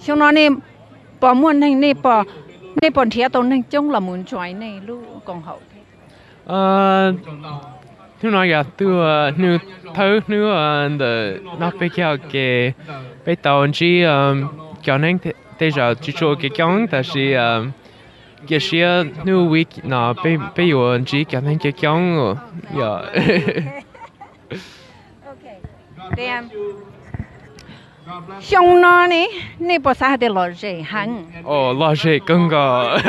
Xyoo no nej pom muaj neeg, nej pom nrhiav tau neeg coob los mus join nej lub koom haum thiab? Hnub no yog tuaj hnub thawj hnub ntawm no peb cov kev, peb tau ntsib cov neeg tej zaum tsis tshua kev coob tab sis cia siab hnub week no peb yuav ntsib cov neeg coob coob. Yog. Xyoo no ne, nej puas xav hais tias lom zem heev? Lom zem kawg nkaus.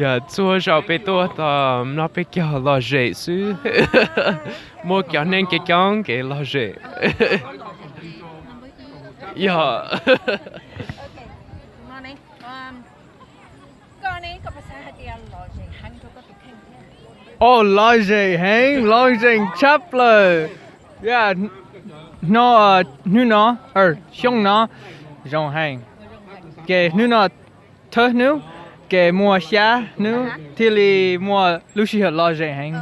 Yog txhua zaus peb tuaj tau no peb cog lom zem xwb. Muaj cov neeg coob coob kev lom zem. Yog. Lom zem heev, lom zem tshaj plaws. Hnub no, xyoo no zoo heev, ces hnub no thawj hnub, ces muaj xya hnub thiaj li muaj lub sij hawm lom zem heev.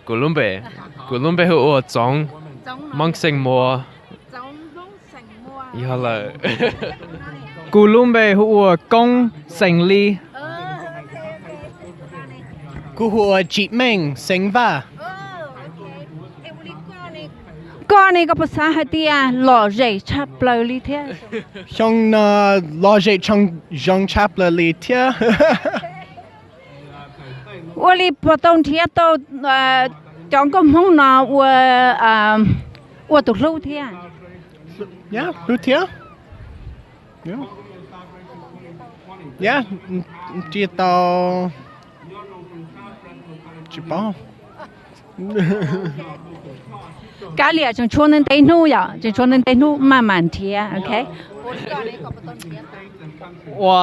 Kuv lub npe, kuv lub npe hu ua Txoov, Hmoob xeem Muas. Yog lawm. Kuv lub npe hu ua Koob xeem Lis. Kuv hu ua Tsim Meej xeem Vaj. Koj ne, koj puas xav hais tias lom zem tshaj plaws li thiab? Xyoo no lom zem zoo tshaj plaws li thiab. Ua li puas tau nrhiav tau cov nkauj Hmoob no ua, ua tus hlub thiab? Hlub thiab. Nrhiav tau, tsis paub. Kav liam, tseem tshuav ntev ntev hnub yom, tseem tshuav ntev ntev hnub maj mam nrhiav, ok. Ua,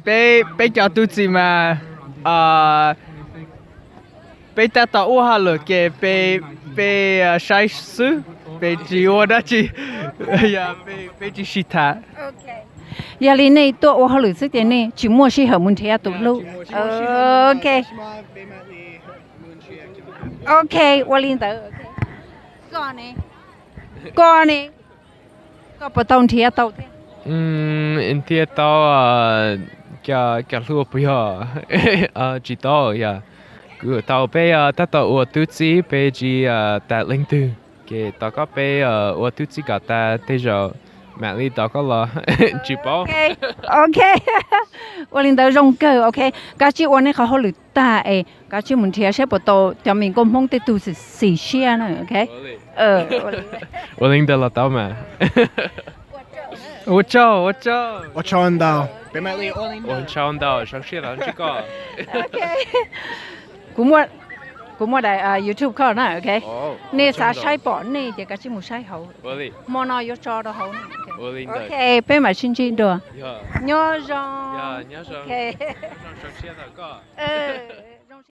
peb cov tub txib mas peb tab tom ua hauj lwm ces peb saib xwb, peb tsis ua dab tsi, peb tsis sib tham. Yog li nej tuaj ua hauj lwm xwb ces nej tsis muaj sij hawm mus nrhiav tus hlub. Ok, ok, ua li ntawd. Koj ne, koj puas tau nrhiav tau thiab? Nrhiav tau cov hlub puas yog? Tsis tau, yog kuv tau peb tab tom ua tub txib peb tsis tas leej twg, ces tom koj peb ua tub txib kom tas tej zaum mam li tau koj los tsis paub. Ok, ua li ntawd zoo kawg. Ok, kav tsij ua nej qhov hauj lwm tag es kav tsij mus nrhiav saib puas tau cov me nkauj Hmoob tej tug xim siab na, ok. Ua li ntawd los tau mas. Ua tsaug, ua tsaug. Ua tsaug ntau. Ua tsaug ntau, zoo siab los ntsib koj. Kuv muaj daim YouTube koj na, ok. Nej xav saib pom nej ces kav tsij mus saib hauv. Hmo no yuav tso rau hauv. Ok, peb mam sib ntsib dua. Nyob zoo.